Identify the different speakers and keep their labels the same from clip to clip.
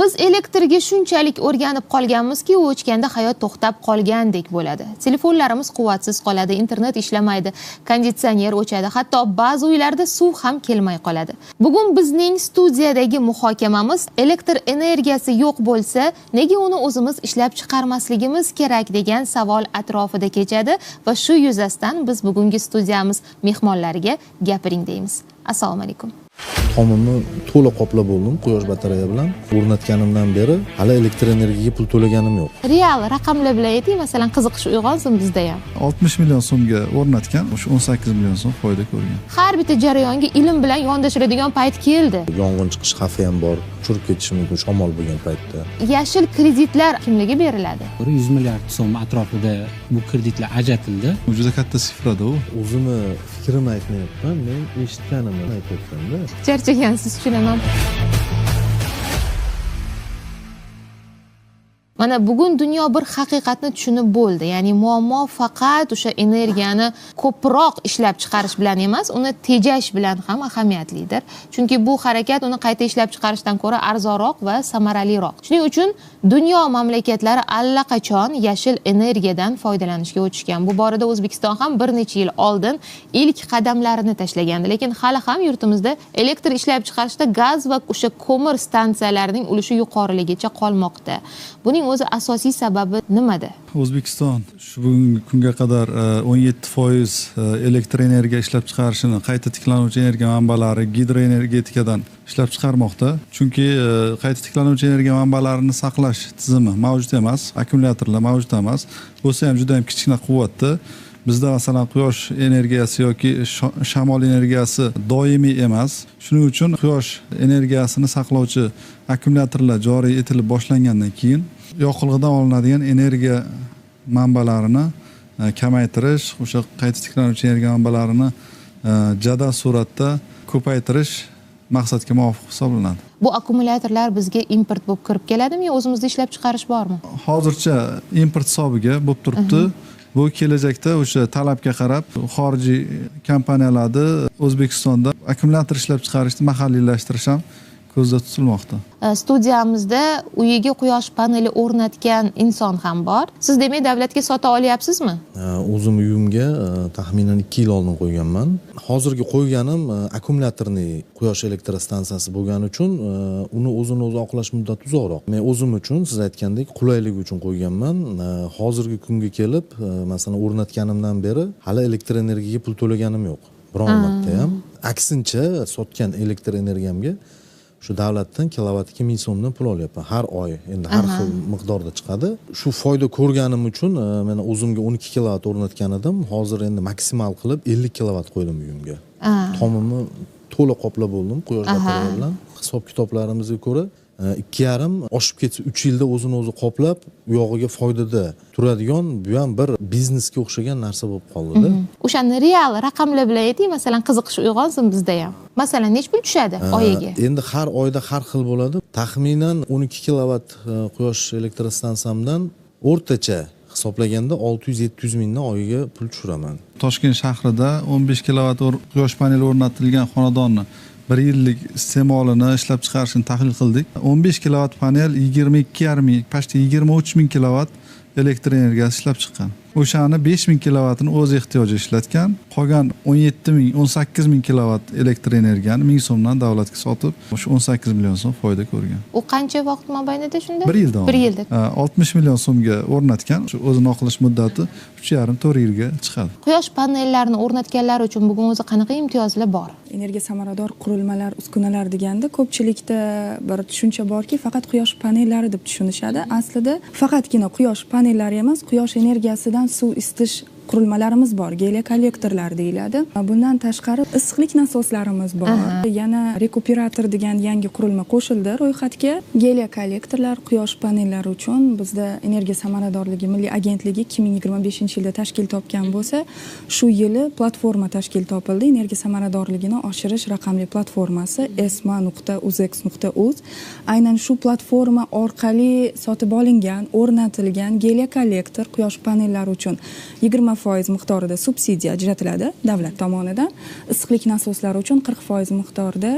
Speaker 1: Biz elektrga shunchalik o'rganib qolganmizki, u o'chganda hayot to'xtab qolgandek bo'ladi. Telefonlarimiz quvvatsiz qoladi, internet ishlamaydi, konditsioner o'chadi, hatto ba'zi uylarda suv ham kelmay qoladi. Bugun bizning studiyadagi muhokamamiz elektr energiyasi yo'q bo'lsa, nega uni o'zimiz ishlab chiqarmasligimiz kerak degan savol atrofida kechadi va shu yuzasidan biz bugungi studiyamiz mehmonlariga gapiring deymiz. Assalomu alaykum.
Speaker 2: Tomimni to'la qoplab bo'ldim quyosh batareya bilan. O'rnatganimdan beri hali elektr energiyaga pul to'laganim yo'q.
Speaker 1: Real raqamlar bilan ayting, masalan, qiziqish uyg'onsin bizda ham.
Speaker 3: 60 million so'mga o'rnatgan, o'sha 18 million so'm foyda ko'rgan.
Speaker 1: Har bitta jarayonga ilm bilan yondashiladigan payt keldi.
Speaker 2: Yong'in chiqish xavfi ham bor, uchirib ketishi mumkin shamol bo'lgan paytda.
Speaker 1: Yashil kreditlar kimlarga beriladi?
Speaker 4: 100 milliard so'm atrofida bu kreditlar ajratildi.
Speaker 3: Bu juda katta sifrada u.
Speaker 2: O'zimni fikrimni aytmayapman, men eshitganimni aytyapman-da.
Speaker 1: Charchagansiz, tushunaman. Mana bugun dunyo bir haqiqatni tushunib bo'ldi. Ya'ni muammo faqat o'sha energiyani ko'proq ishlab chiqarish bilan emas, uni tejash bilan ham ahamiyatlidir. Chunki bu harakat uni qayta ishlab chiqarishdan ko'ra arzonroq va samaraliroq. Shuning uchun dunyo mamlakatlari allaqachon yashil energiyadan foydalanishga o'tishgan. Bu borada O'zbekiston ham bir necha yil oldin ilk qadamlarini tashlagandi. Lekin hali ham yurtimizda elektr ishlab chiqarishda gaz va o'sha ko'mir stansiyalarining ulushi yuqoriligicha qolmoqda. Buning o'zi asosiy sababi nimada?
Speaker 3: O'zbekiston shu bugungi kunga qadar 17% elektr energiya ishlab chiqarishini qayta tiklanuvchi energiya manbalari, gidroenergetikadan ishlab chiqarmoqda. Chunki qayta tiklanuvchi energiya manbalarini saqlash tizimi mavjud emas, akkumulyatorlar mavjud emas. Bo'lsa ham juda ham kichkina quvvatda. Bizda masalan quyosh energiyasi yoki shamol energiyasi doimiy emas. Shuning uchun quyosh energiyasini saqlovchi akkumulyatorlar joriy etilib boshlangandan keyin yoqilg'idan olinadigan energiya manbalarini kamaytirish, o'sha qayta tiklanuvchi energiya manbalarini jadal suratda ko'paytirish maqsadga muvofiq hisoblanadi.
Speaker 1: Bu akkumulyatorlar bizga import bo'lib kirib keladimi yo o'zimizda ishlab chiqarish bormi?
Speaker 3: Hozircha import hisobiga bo'lib turibdi. Bu kelajakda o'sha talabga qarab xorijiy kompaniyalarda O'zbekistonda akkumulyator ishlab chiqarishni mahalliylashtirish ham ko'zda tutilmoqda.
Speaker 1: Studiyamizda uyiga quyosh paneli o'rnatgan inson ham bor. Siz demak davlatga sota olyapsizmi?
Speaker 2: O'zim uyimga taxminan 2 yil oldin qo'yganman. Hozirgi qo'yganim akkumulyatorli quyosh elektrostansiyasi bo'lgani uchun uni o'zini o'zi oqlash muddati uzoqroq. Men o'zim uchun, siz aytgandek, qulaylik uchun qo'yganman. Hozirgi kunga kelib, masalan, o'rnatganimdan beri hali elektr energiyaga pul to'laganim yo'q. Biron marta ham. Aksincha, sotgan elektr energiyamga shu davlatdan kilovatga 1000 so'mdan pul olyapman har oy. Endi har xil miqdorda chiqadi. Shu foyda ko'rganim uchun men o'zimga 12 kilovat o'rnatgan edim. Hozir endi maksimal qilib 50 kilovat qo'ydim uyimga. Tomimni to'la qoplab bo'ldim quyosh batareya bilan. Hisob kitoblarimizga ko'ra 2,5 oshib ketsa 3 yilda o'zini o'zi qoplab, u yog'iga foydada turadigan, bu ham bir biznesga o'xshagan narsa bo'lib qoldi-da.
Speaker 1: O'shani real raqamlar bilan ayting, masalan, qiziqish uyg'onsin bizda ham. Masalan, necha pul tushadi oyiga?
Speaker 2: Endi har oyda har xil bo'ladi. Taxminan 12 kilovat quyosh elektrostansiyamdan o'rtacha hisoblaganda 600-700 mingdan oyiga pul tushiraman.
Speaker 3: Toshkent shahrida 15 kilovat quyosh paneli o'rnatilgan xonadonni bir yillik iste'molini ishlab chiqarishini tahlil qildik. 15 kilovat panel 22,5 ming, почти 23 ming kilovat elektr energiyasi ishlab chiqqan. O'shani 5 ming kilovatini o'z ehtiyoji ishlatgan, qolgan 17 ming, 18 ming kilovat elektr energiyani 1000 so'mdan davlatga sotib, o'sha 18 million so'm foyda ko'rgan.
Speaker 1: U qancha vaqt mobaynida shunda?
Speaker 3: 1 yil davomida.
Speaker 1: 1 yilda.
Speaker 3: 60 million so'mga o'rnatgan, shu o'zini oqlash muddati 3,5-4 yilga chiqadi.
Speaker 1: Quyosh panellarini o'rnatganlar uchun bugun o'zi qanaqa imtiyozlar bor?
Speaker 5: Energiya samarador qurilmalar, uskunalar deganda ko'pchilikda bir tushuncha borki, faqat quyosh panellari deb tushunishadi. Aslida faqatgina quyosh panellari emas, quyosh energiyasidan suv isitish qurilmalarimiz bor, geliokollektorlar deyiladi. Bundan tashqari issiqlik nasoslarimiz bor. Yana rekuperator degan yangi qurilma qo'shildi ro'yxatga. Geliokollektorlar, quyosh panellari uchun bizda Energiya samaradorligi milliy agentligi 2025-yilda tashkil topgan bo'lsa, shu yili platforma tashkil topildi. Energiya samaradorligini oshirish raqamli platformasi esma.uzex.uz. Aynan shu platforma orqali sotib olingan, o'rnatilgan geliokollektor quyosh panellari uchun 20% miqdorida subsidiya ajratiladi davlat tomonidan. Issiqlik nasoslari uchun 40% miqdorida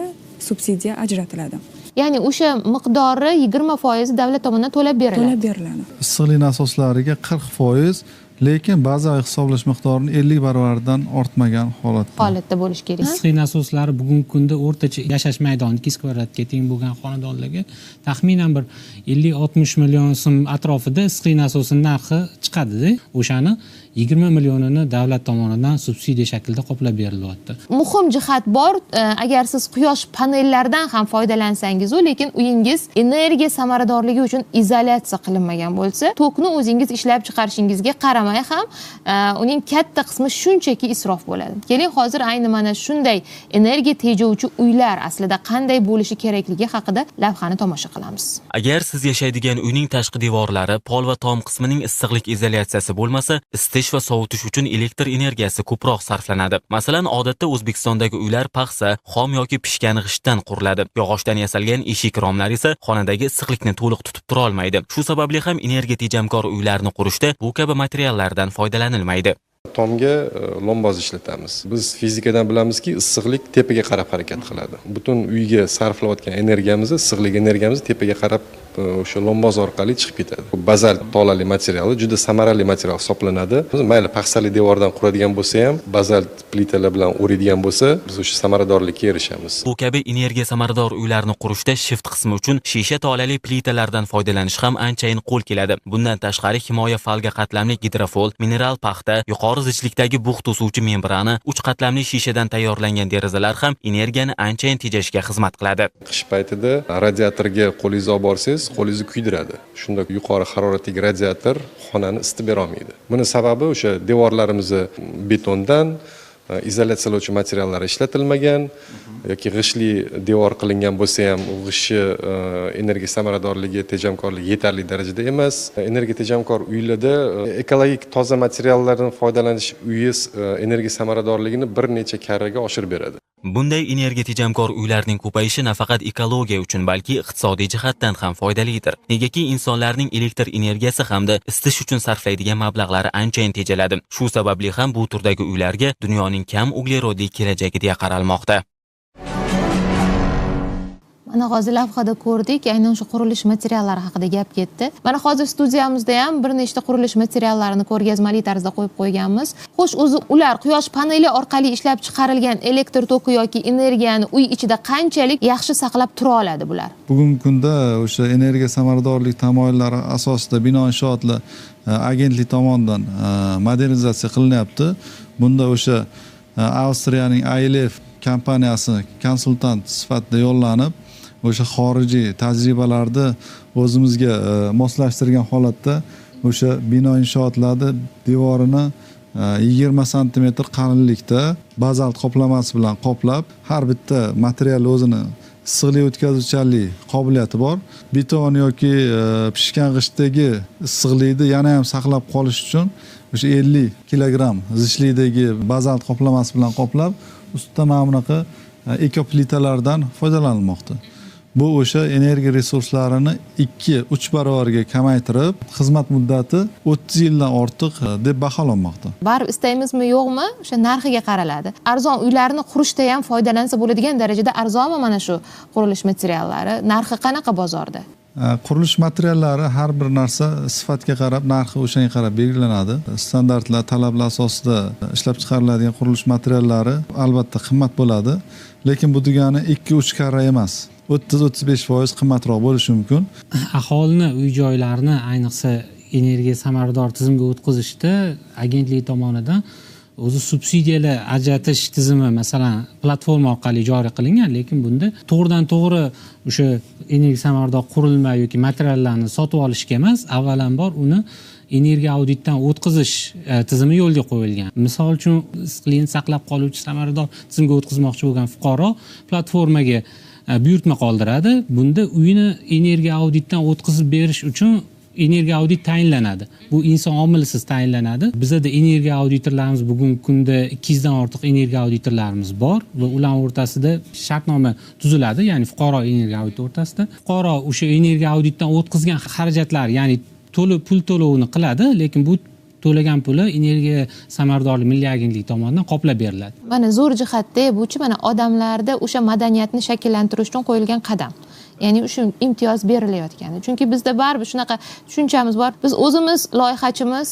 Speaker 5: subsidiya ajratiladi.
Speaker 1: Ya'ni o'sha miqdori 20% davlat tomonidan to'lab beriladi.
Speaker 5: To'lab beriladi.
Speaker 3: Issiqlik nasoslariga 40%, lekin bazaviy hisoblash miqdorini 50 barobardan ortmagan
Speaker 1: holatda bo'lishi kerak.
Speaker 4: Issiqlik nasoslari bugungi kunda o'rtacha yashash maydoni 200 kvadratga teng bo'lgan xonadonlarga taxminan bir 50-60 million so'm atrofida issiqlik nasosining narxi chiqadi-da. O'shani 20 millionini davlat tomonidan subsidiya shaklida qoplab berilyapti.
Speaker 1: Muhim jihat bor, agar siz quyosh panellaridan ham foydalansangiz, lekin uyingiz energiya samaradorligi uchun izolyatsiya qilinmagan bo'lsa, tokni o'zingiz ishlab chiqarishingizga qaramay ham uning katta qismi shunchaki isrof bo'ladi. Keling, hozir ayni mana shunday energiya tejovchi uylar aslida qanday bo'lishi kerakligi haqida lavhani tomosha qilamiz.
Speaker 6: Agar siz yashaydigan uyning tashqi devorlari, pol va tom qismining issiqlik izolyatsiyasi bo'lmasa, isitish va sovutish uchun elektr energiyasi ko'proq sarflanadi. Masalan, odatda O'zbekistondagi uylar paxsa, xom yoki pishgan g'ishtdan quriladi. Yog'ochdan yasalgan eshik romlari esa xonadagi issiqlikni to'liq tutib tura olmaydi. Shu sababli ham energiya tejamkor uylarni qurishda bu kabi materiallardan foydalanilmaydi.
Speaker 7: Tomga lomboz ishlatamiz. Biz fizikadan bilamizki, issiqlik tepaga qarab harakat qiladi. Butun uyga sarflayotgan energiyamiz, issiqlik energiyamiz tepaga qarab o'sha lomboz orqali chiqib ketadi. Bazalt tolali materiali juda samarali material hisoblanadi. Mayli paxsali devordan quradigan bo'lsa ham, bazalt plitalar bilan o'raydigan bo'lsa, biz o'sha samaradorlikka erishamiz.
Speaker 6: Bu kabi energiya samarador uylarni qurishda shift qismi uchun shisha tolali plitalardan foydalanish ham anchayin qo'l keladi. Bundan tashqari himoya falga qatlamli gidrofol, mineral paxta, yuqori zichlikdagi bug' to'suvchi membrana, 3 qatlamli shishadan tayyorlangan derazalar ham energiyani anchayin tejashga xizmat qiladi.
Speaker 7: Qish paytida radiatorga qo'lingizni olib borsangiz, qo'lingizni kuydiradi. Shunda yuqori haroratdagi radiator xonani isitib bera olmaydi. Buni sababi o'sha devorlarimizni betondan, izolyatsiyalovchi materiallar ishlatilmagan yoki g'ishtli devor qilingan bo'lsa ham, u g'ishti energiya samaradorligi, tejamkorligi yetarli darajada emas. Energiya tejamkor uylarda ekologik toza materiallardan foydalanish uyi energiya samaradorligini bir necha karraga oshirib beradi.
Speaker 6: Bunday energiya tejamkor uylarning ko'payishi nafaqat ekologiya uchun, balki iqtisodiy jihatdan ham foydalidir. Negaki insonlarning elektr energiyasi hamda isitish uchun sarflaydigan mablag'lari anchayin tejaladi. Shu sababli ham bu turdagi uylarga dunyoning kam uglerodli kelajagi deya qaralmoqda.
Speaker 1: Mana hozir lavhada ko'rdik, aynan o'sha qurilish materiallari haqida gap ketdi. Mana hozir studiyamizda ham bir nechta qurilish materiallarini ko'rgazmali tarzda qo'yib qo'yganmiz. Xo'sh, o'zi ular quyosh paneli orqali ishlab chiqarilgan elektr toki yoki energiyani uy ichida qanchalik yaxshi saqlab tura oladi bular?
Speaker 3: Bugungi kunda o'sha energiya samaradorlik tamoyillari asosida bino inshootlar agentlik tomonidan modernizatsiya qilinyapti. Bunda o'sha Avstriyaning ALF kompaniyasi konsultant sifatida yollanib, o'sha xorijiy tajribalarni o'zimizga moslashtirgan holatda o'sha bino inshootlarni devorini 20 santimetr qalinlikda bazalt qoplamasi bilan qoplab, har bitta material o'zini issiqlik o'tkazuvchanlik qobiliyati bor. Beton yoki pishgan g'ishtdagi issiqlikni yana ham saqlab qolish uchun o'sha 50 kilogramm zichlikdagi bazalt qoplamasi bilan qoplab, ustidan mana bunaqa ekoplitalardan foydalanilmoqda. Bu o'sha energiya resurslarini 2-3 barobarga kamaytirib, xizmat muddati 30 yildan ortiq deb baholanmoqda.
Speaker 1: Baribir istaymizmi yo'qmi, o'sha narxiga qaraladi. Arzon uylarni qurishda ham foydalansa bo'ladigan darajada arzonmi mana shu qurilish materiallari? Narxi qanaqa bozorda?
Speaker 3: Qurilish materiallari har bir narsa sifatga qarab, narxi o'shanga qarab belgilanadi. Standartlar, talablar asosida ishlab chiqariladigan qurilish materiallari albatta qimmat bo'ladi, lekin bu degani 2-3 karra emas. 30-35% qimmatroq bo'lishi mumkin.
Speaker 4: Aholini uy joylarini ayniqsa energiya samarador tizimga o'tkazishda agentlik tomonidan o'zi subsidiyalar ajratish tizimi, masalan, platforma orqali joriy qilingan, lekin bunda to'g'ridan to'g'ri o'sha energiya samarador qurilma yoki materiallarni sotib olishga emas, avvalambor uni energiya auditdan o'tkazish tizimi yo'lga qo'yilgan. Misol uchun, issiqlikni saqlab qoluvchi samarador tizimga o'tkazmoqchi bo'lgan fuqaro platformaga buyurtma qoldiradi. Bunda uyini energiya auditdan o'tkazib berish uchun energiya audit tayinlanadi. Bu inson omilisiz tayinlanadi. Bizda energiya auditorlarimiz bugungi kunda 200 dan ortiq energiya auditorlarimiz bor va ular o'rtasida shartnoma tuziladi, ya'ni fuqaro energiya auditi o'rtasida. Fuqaro o'sha energiya auditdan o'tkazgan xarajatlar, ya'ni to'lov pul to'lovini qiladi, lekin bu To'lagan puli Energiya samaradorlik milliy agentligi tomonidan qoplab beriladi.
Speaker 1: Mana zo'r jihatda buchi, mana odamlarda o'sha madaniyatni shakllantirish uchun qo'yilgan qadam. Ya'ni o'sha imtiyoz berilayotgani. Chunki bizda baribir shunaqa tushunchamiz bor. Biz o'zimiz loyihachimiz,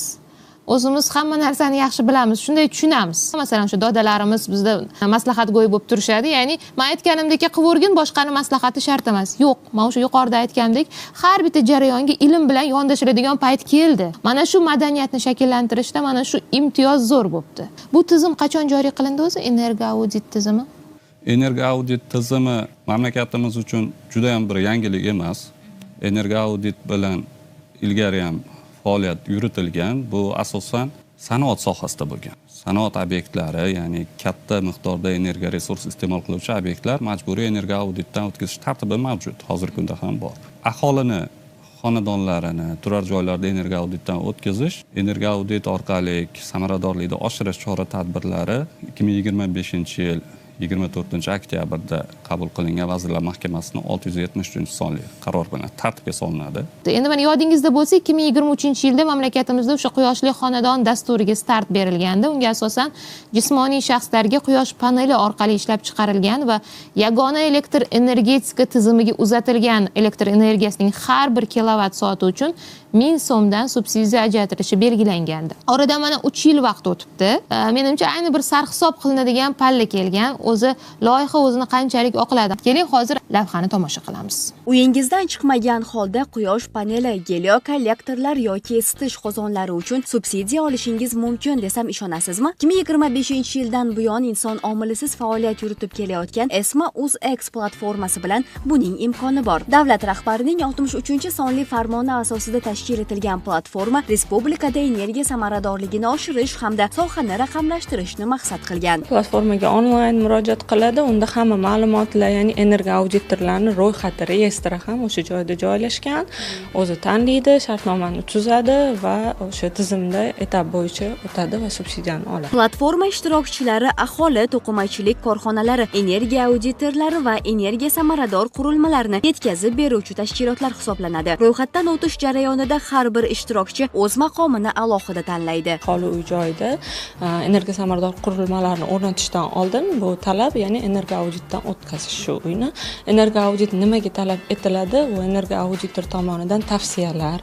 Speaker 1: o'zimiz hamma narsani yaxshi bilamiz, shunday tushunamiz. Masalan, o'sha dodalarimiz bizda maslahatgo'y bo'lib turishadi. Ya'ni men aytganimdek qivorgin, boshqani maslahati shart emas. Yo'q, men o'sha yuqorida aytgandek, har bitta jarayonga ilm bilan yondashiladigan payt keldi. Mana shu madaniyatni shakllantirishda mana shu imtiyoz zo'r bo'pti. Bu tizim qachon joriy qilindi o'zi? Energoaudit tizimi?
Speaker 8: Energoaudit tizimi mamlakatimiz uchun juda ham bir yangilik emas. Energoaudit bilan ilgari ham faoliyat yuritilgan. Bu asosan sanoat sohasida bo'lgan. Sanoat obyektlari, ya'ni katta miqdorda energiya resurs iste'mol qiluvchi obyektlar majburiy energoauditdan o'tkazish tartibi mavjud. Hozirgi kunda ham bor. Aholini xonadonlarini, turar joylarda energoauditdan o'tkazish, energoaudit orqali samaradorlikni oshirish chora-tadbirlari 2025-yil 24-oktyabrda qabul qilingan Vazirlar Mahkamasining 673-sonli qaror bilan tartibga solinadi.
Speaker 1: Endi mana yodingizda bo'lsa, 2023-yilda mamlakatimizda o'sha quyoshli xonadon dasturiga start berilgandi. Unga asosan jismoniy shaxslarga quyosh paneli orqali ishlab chiqarilgan va yagona elektr energetika tizimiga uzatilgan elektr energiyasining har bir kilovat soati uchun 1000 so'mdan subsidiya ajratilishi belgilangandi. Oradan mana 3 yil vaqt o'tibdi. Menimcha ayni bir sarhisob qilinadigan palla kelgan. O'zi loyiha o'zini qanchalik oqladi? Keling, hozir lavhani tomosha qilamiz.
Speaker 9: Uyingizdan chiqmagan holda quyosh paneli, geliokollektorlar yoki isitish qozonlari uchun subsidiya olishingiz mumkin desam ishonasizmi? 2025-yildan buyon inson omilisiz faoliyat yuritib kelayotgan Esma.uz-X platformasi bilan buning imkoni bor. Davlat rahbarining 63-sonli farmoni asosida tashkil etilgan platforma respublikada energiya samaradorligini oshirish hamda sohani raqamlashtirishni maqsad qilgan.
Speaker 10: Platformaga onlayn murojaat qiladi, unda hamma ma'lumotlar, ya'ni energiya auditorlarning ro'yxati, reyestri ham o'sha joyda joylashgan. O'zi tanlaydi, shartnomani tuzadi va o'sha tizimda etap bo'yicha o'tadi va subsidiyani oladi.
Speaker 9: Platforma ishtirokchilari aholi, to'qimachilik korxonalari, energiya auditorlari va energiya samarador qurilmalarni yetkazib beruvchi tashkilotlar hisoblanadi. Ro'yxatdan o'tish jarayonida har bir ishtirokchi o'z maqomini alohida tanlaydi.
Speaker 10: Aholi uy joyida energiya samarador qurilmalarni o'rnatishdan oldin bu talab, ya'ni energiya auditdan o'tkazish shu uyni. Energiya audit nimaga talab etiladi? U energiya auditor tomonidan tavsiyalar,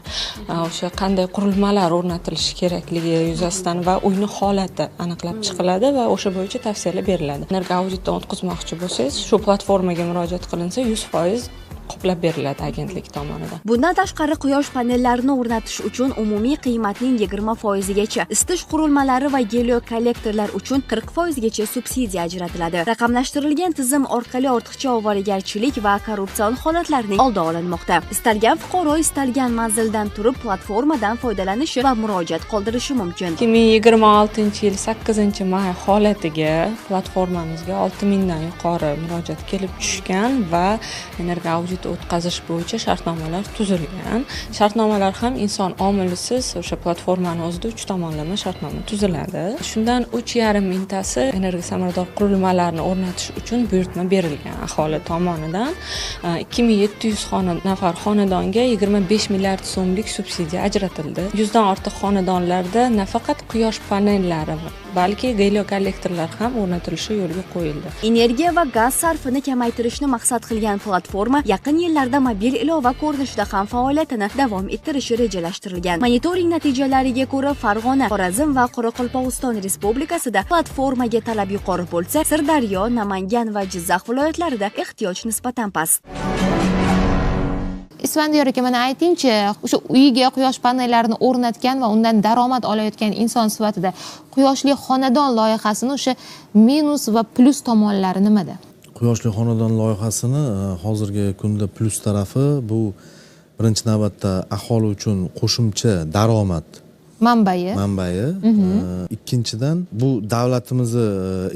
Speaker 10: o'sha qanday qurilmalar o'rnatilishi kerakligi yuzasidan va uyni holati aniqlab chiqiladi va o'sha bo'yicha tavsiyalar beriladi. Energiya auditdan o'tkazmoqchi bo'lsangiz, shu platformaga murojaat qilinsa 100% qoplab beriladi agentlik tomonidan.
Speaker 9: Bundan tashqari quyosh panellarini o'rnatish uchun umumiy qiymatning 20% gacha, isitish qurilmalari va geliokollektorlar uchun 40% gacha subsidiya ajratiladi. Raqamlashtirilgan tizim orqali ortiqcha ovoragarchilik va korrupsion holatlarning oldi olinmoqda. Istalgan fuqaro istalgan manzildan turib platformadan foydalanishi va murojaat qoldirishi mumkin.
Speaker 10: 2026-yil 8-may holatiga platformamizga 6000 dan yuqori murojaat kelib tushgan va energiya audit o'tkazish bo'yicha shartnomalar tuzilgan. Shartnomalar ham inson omilisiz o'sha platformani o'zida 3 tomonlama shartnoma tuziladi. Shundan 3,5 mingtasi energiya samarador qurilmalarni o'rnatish uchun buyurtma berilgan aholi tomonidan. 2700 nafar xonadonga 25 milliard so'mlik subsidiya ajratildi. 100 dan ortiq xonadonlarda nafaqat quyosh panellari, balki geliokollektorlar ham o'rnatilishi yo'lga qo'yildi.
Speaker 9: Energiya va gaz sarfini kamaytirishni maqsad qilgan platforma yaqin yillarda mobil ilova ko'rinishida ham faoliyatini davom ettirishi rejalashtirilgan. Monitoring natijalariga ko'ra, Farg'ona, Xorazm va Qoraqalpog'iston Respublikasida platformaga talab yuqori bo'lsa, Sirdaryo, Namangan va Jizzax viloyatlarida ehtiyoj nisbatan past.
Speaker 1: Isfandiyor aka, mana aytingchi, o'sha uyiga quyosh panellarini o'rnatgan va undan daromad olayotgan inson sifatida quyoshli xonadon loyihasini o'sha minus va plyus tomonlari nimada?
Speaker 2: Quyoshli xonadon loyihasini hozirgi kunda plyus tarafi bu birinchi navbatda aholi uchun qo'shimcha daromad
Speaker 1: manbai.
Speaker 2: Ikkinchidan bu davlatimizni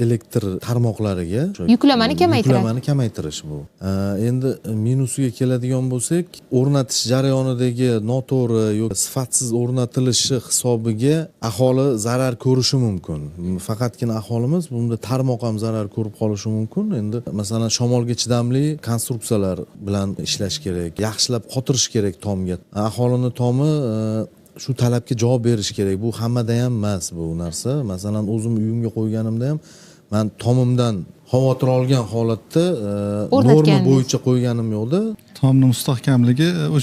Speaker 2: elektr tarmoqlariga
Speaker 1: yuklamani kamaytirish
Speaker 2: bu. Endi minusiga keladigan bo'lsak, o'rnatish jarayonidagi noto'g'ri yoki sifatsiz o'rnatilishi hisobiga aholi zarar ko'rishi mumkin. Faqatgina aholimiz, bunda tarmoq ham zarar ko'rib qolishi mumkin. Endi masalan shamolga chidamli konstruksiyalar bilan ishlash kerak, yaxshilab qotirish kerak tomga. Aholini tomi Shu talabga javob berish kerak. Bu hammada ham emas bu narsa. Masalan, o'zim uyimga qo'yganimda ham man tomimdan xavotir olgan holatda norma
Speaker 1: O'rnatganingiz.
Speaker 2: bo'yicha qo'yganim yo'qda.
Speaker 3: Tomni mustahkamligi o'sha.